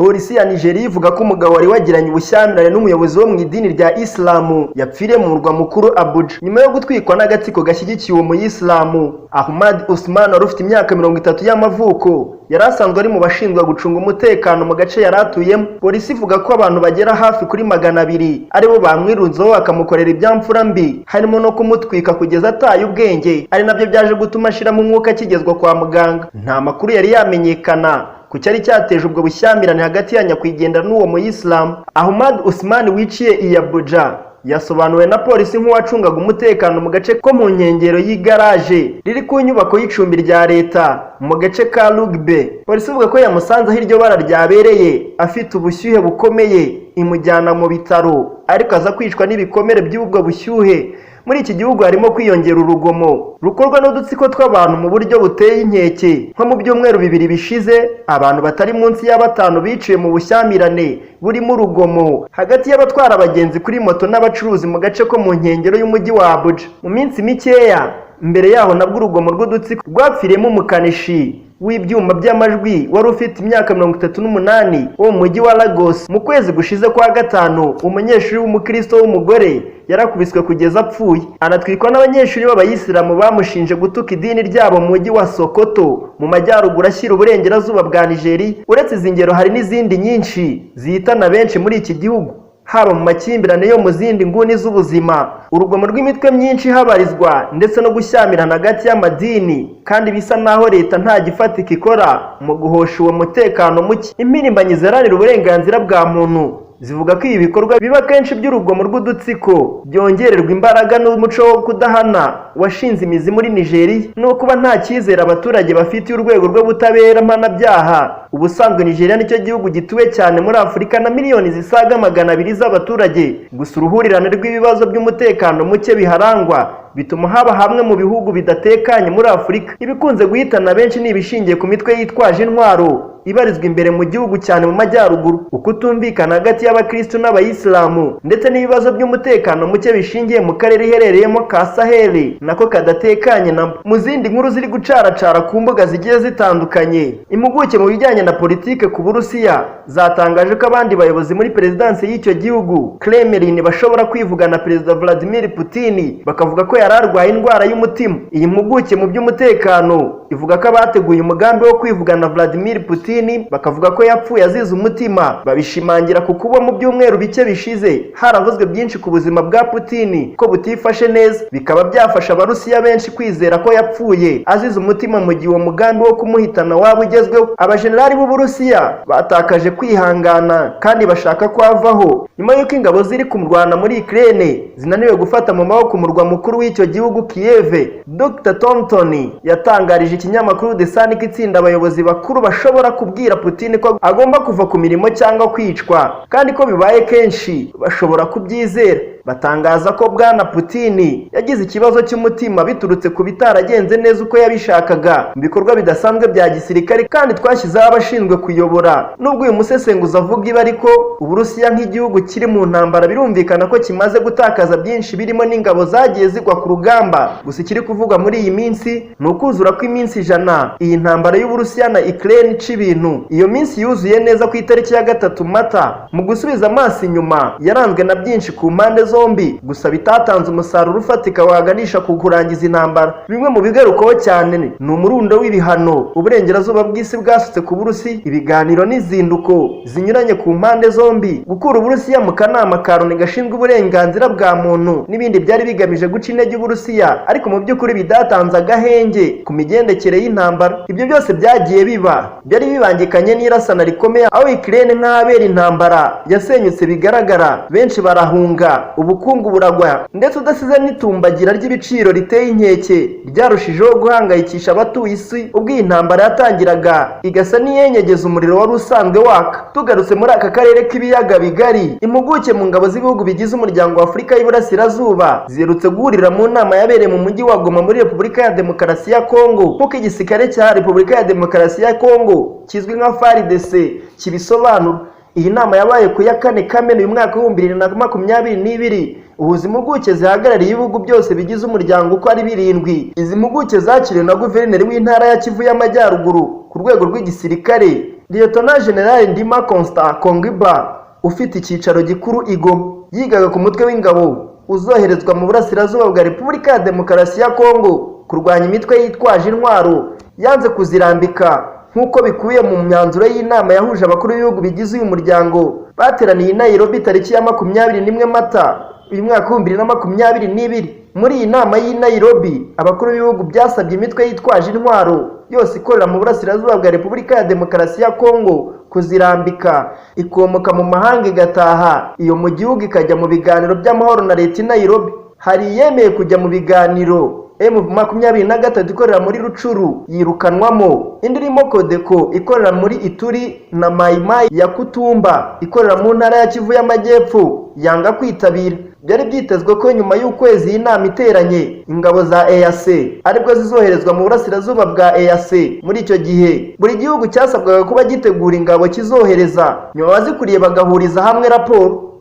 Polisi ya Nigeria ivuga ko umugabo wari wagiranye ubushyamirane n'umuyobozi wo mu idini rya Isilamu yapfiriye mu murwa mukuru Abuja, nyuma yo gutwikwa n'agatsiko gashyigikiye uwo muyisilamu. Ahmad Usman, wari ufite imyaka 30 y'amavuko, yari asanzwe ari mu bashinzwe gucunga umutekano mu gace yari atuyemo. Polisi ivuga ko abantu bagera hafi kuri 200 aribo bamwirunzeho, bakamukorera ibyamfura mbi, harimo no kumutwika kugeza ataye ubwenge, ari nabyo byaje gutuma ashiramo umwuka akigezwa kwa muganga. Nta makuru yari yamenyekana ku cyari cyateje ubwo bushyamirane hagati ya nyakwigendera n'uwo muyisilamu. Ahmad Usman wiciye i Abuja yasobanuwe na polisi nk'uwacungaga umutekano mu gace ko mu nkengero y'igaraje riri ku nyubako y'icumbi rya leta mu gace ka Lugbe. Polisi ivuga ko yamusanze aho iryo bara ryabereye afite ubushyuhe bukomeye, imujyana mu bitaro, ariko aza kwicwa n'ibikomere by'ubwo bushyuhe. Muri iki gihugu harimo kwiyongera urugomo rukorwa n'udutsiko tw'abantu mu buryo buteye inkeke. Nko mu byumweru 2 bishize, abantu batari munsi ya batanu biciwe mu bushyamirane burimo urugomo hagati y'abatwara abagenzi kuri moto n'abacuruzi mu gace ko mu nkengero y'umujyi wa Abuja. Mu minsi mikeya mbere yaho nabwo, urugomo rw'udutsiko rwapfiriyemo umukanishi w'ibyuma by'amajwi wari ufite imyaka 38 wo mu mujyi wa Lagos. Mu kwezi gushize kwa gatanu, umunyeshuri w'umukristo w'umugore yarakubiswe kugeza apfuye, anatwikwa n'abanyeshuri b'abayisilamu bamushinje gutuka idini ryabo mu mujyi wa Sokoto, mu majyaruguru ashyira uburengerazuba bwa Nigeria. Uretse izi ngero, hari n'izindi nyinshi zihitana benshi muri iki gihugu, haba mu makimbirane yo mu zindi nguni z'ubuzima, urugomo rw'imitwe myinshi ihabarizwa, ndetse no gushyamirana hagati y'amadini, kandi bisa naho leta nta gifatika ikora mu guhosha uwo mutekano muke. Impirimbanyi ziharanira uburenganzira bwa muntu zivuga ko ibi bikorwa biba kenshi by'urugomo rw'udutsiko byongererwa imbaraga n'umuco wo kudahana washinze imizi muri Nigeria, no kuba nta cyizere abaturage bafitiye urwego rw'ubutabera mpanabyaha. Ubusanzwe Nigeria nicyo gihugu gituwe cyane muri Afurika na miliyoni zisaga 200 z'abaturage. Gusa uruhurirane rw'ibibazo by'umutekano muke biharangwa bituma haba hamwe mu bihugu bidatekanye muri Afurika. Ibikunze guhitana benshi ni ibishingiye ku mitwe yitwaje intwaro ibarizwa imbere mu gihugu, cyane mu majyaruguru, ukutumvikana hagati y'abakristu n'abayisilamu, ndetse n'ibibazo by'umutekano muke bishingiye mu karere iherereyemo ka Saheli, nako kadatekanye. Na mu zindi nkuru ziri gucaracara ku mbuga zigiye zitandukanye, impuguke mu bijyanye na politike ku Burusiya zatangaje ko abandi bayobozi muri perezidansi y'icyo gihugu, Kremlin, bashobora kwivugana Perezida Vladimir Putin, bakavuga ko yari arwaye indwara y'umutima. Iyi mpuguke mu by'umutekano ivuga ko abateguye umugambi wo kwivugana Vladimir Putin bakavuga ko yapfuye azize umutima babishimangira ku kuba mu byumweru bike bishize haravuzwe byinshi ku buzima bwa Putin ko butifashe neza, bikaba byafasha Abarusiya benshi kwizera ko yapfuye azize umutima mu gihe uwo mugambi wo kumuhitana waba ugezweho. Abajenerali b'Uburusiya batakaje kwihangana kandi bashaka ko avaho, nyuma y'uko ingabo ziri kumurwana muri Ukraine zinaniwe gufata mu maboko umurwa mukuru w'icyo gihugu, Kiev. Dr Thornton yatangarije ikinyamakuru The Sun ko itsinda abayobozi bakuru bashobora kubwira Putin ko agomba kuva ku mirimo cyangwa kwicwa, kandi ko bibaye kenshi bashobora kubyizera. Batangaza ko Bwana Putin yagize ikibazo cy'umutima biturutse ku bitaragenze neza uko yabishakaga mu bikorwa bidasanzwe bya gisirikare, kandi twashyizeho abashinzwe kuyobora. Nubwo uyu musesenguzi avuga ibi, ariko Uburusiya nk'igihugu kiri mu ntambara birumvikana ko kimaze gutakaza byinshi, birimo n'ingabo zagiye zigwa ku rugamba. Gusa ikiri kuvugwa muri iyi minsi ni ukuzura kw'iminsi 100 iyi ntambara y'Uburusiya na Ukraine ica ibintu. Iyo minsi yuzuye neza ku itariki ya 3 Mata. Mu gusubiza amaso inyuma, yaranzwe na byinshi ku mpande zombi, gusa bitatanze umusaruro ufatika waganisha ku kurangiza intambara. Bimwe mu bigarukwaho cyane ni umurundo w'ibihano uburengerazuba bw'isi bwasutse ku Burusi, ibiganiro n'izinduko zinyuranye ku mpande zombi, gukura Uburusiya mu kanama ka Loni gashinzwe uburenganzira bwa muntu, n'ibindi byari bigamije guca intege Uburusiya, ariko mu by'ukuri bidatanze agahenge ku migendekere y'intambara. Ibyo byose byagiye biba byari bibangikanye n'irasana rikomeye, aho Ukraine nk'ahabera intambara yasenyutse bigaragara, benshi barahunga, ubukungu buragwa, ndetse udasize n'itumbagira ry'ibiciro riteye inkeke ryarushijeho guhangayikisha abatuye isi ubwo iyi ntambara yatangiraga, igasa n'iyenyegeza umuriro wari usanzwe waka. Tugarutse muri aka karere k'ibiyaga bigari, impuguke mu ngabo z'ibihugu bigize Umuryango wa Afurika y'Iburasirazuba ziherutse guhurira mu nama yabereye mu mujyi wa Goma muri Repubulika ya Demokarasi ya Kongo, nk'uko igisirikare cya Repubulika ya Demokarasi ya Kongo kizwi nka FARDC kibisobanura. Iyi nama yabaye ku ya 4 Kamena uyu mwaka w'2022, uhuza impuguke zihagarariye ibihugu byose bigize umuryango uko ari birindwi. Izi mpuguke zakiriwe na guverineri w'intara ya Kivu y'Amajyaruguru ku rwego rw'igisirikare. Liyetona Jenerali Ndima Constant Kongiba, ufite icyicaro gikuru i Goma, yigaga ku mutwe w'ingabo uzoherezwa mu burasirazuba bwa Repubulika ya Demokarasi ya Kongo kurwanya imitwe yitwaje intwaro yanze kuzirambika, nk'uko bikubiye mu myanzuro y'inama yahuje abakuru b'ibihugu bigize uyu muryango bateraniye i Nairobi tariki ya 21 Mata uyu mwaka wa 2022. Muri iyi nama y'i Nairobi, abakuru b'ibihugu byasabye imitwe yitwaje intwaro yose ikorera mu burasirazuba bwa Repubulika ya Demokarasi ya Kongo kuzirambika, ikomoka mu mahanga igataha iyo mu gihugu, ikajya mu biganiro by'amahoro na leta i Nairobi. Hari iyemeye kujya mu biganiro, M23 ikorera muri Rutshuru yirukanwamo, indi irimo Codeco ikorera muri Ituri na Maimai ya Kutumba ikorera mu ntara ya Kivu y'Amajyepfo yanga kwitabira. Byari byitezwe ko nyuma y'ukwezi iyi nama iteranye, ingabo za EAC aribwo zizoherezwa mu burasirazuba bwa EAC. Muri icyo gihe buri gihugu cyasabwaga kuba gitegura ingabo kizohereza, nyuma abazikuriye bagahuriza hamwe raporo.